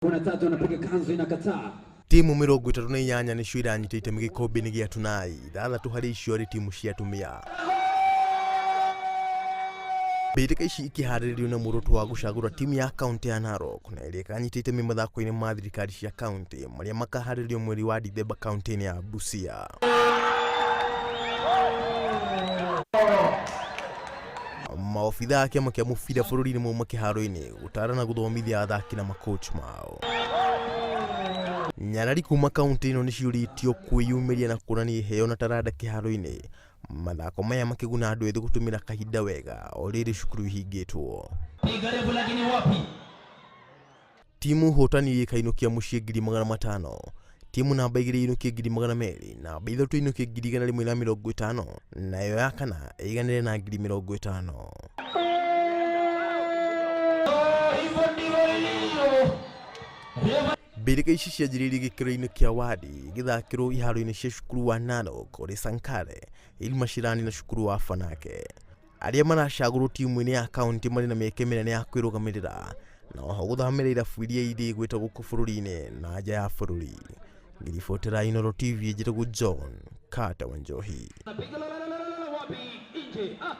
Kuna tatu anapiga kanzu inakataa. Timu 38 nĩcio iranyita itemi gĩkombe-inĩ gĩa Tunai, 6 harĩ icio arĩ timu cia atumia. Mbĩtĩka ici ikĩharĩrĩrio na muoroto wa gũcagũra timu ya kaũntĩ ya Narok na ĩrĩa ĩkanyita itemi mathako-inĩ ma thirikari cia kaũntĩ marĩa makaharĩrĩrio mweri wa Dithemba kaũntĩ-inĩ ya Busia. Maobithaa a kĩama kĩa mũbira bũrũri-inĩ mauma kĩharo-inĩ gũtara na gũthomithia athaki na makoch mao. Nyarari kuma kaũntĩ ĩno nĩciũrĩtio kwĩyumĩria na kuonania iheo na taranda kĩharo-inĩ, mathako maya makĩguna andũ ethĩ gũtũmĩra kahinda wega o rĩrĩ cukuru ihingĩtwo. Piga refu lakini wapi? Timu hotani ĩkainũkia mũciĩ 500,000, timu namba 2 ĩinũkie 200,000, namba 3 ĩinũkie 150,000, nayo ya kana ĩiganĩre na 50,000. Hivyo ndivyo ilivyo. Mbĩrĩka ici cianjĩrĩirie gĩkĩro-inĩ kĩa wadi igĩthakĩrwo iharo-inĩ cia cukuru wa Narok, Ole Sankare, Ilmashirani na cukuru wa Fanake. Arĩa maracagũrwo timu-inĩ ya kaũntĩ marĩ na mĩeke mĩnene ya kwĩrũgamĩrĩra na oho gũthamĩra irabu iria irĩ igweta gũkũ bũrũri-inĩ na nja ya bũrũri. Ngĩribotera Inooro TV, njĩtagwo John Carter Wanjohi. Piga la la la la la wapi? Nje. Ah.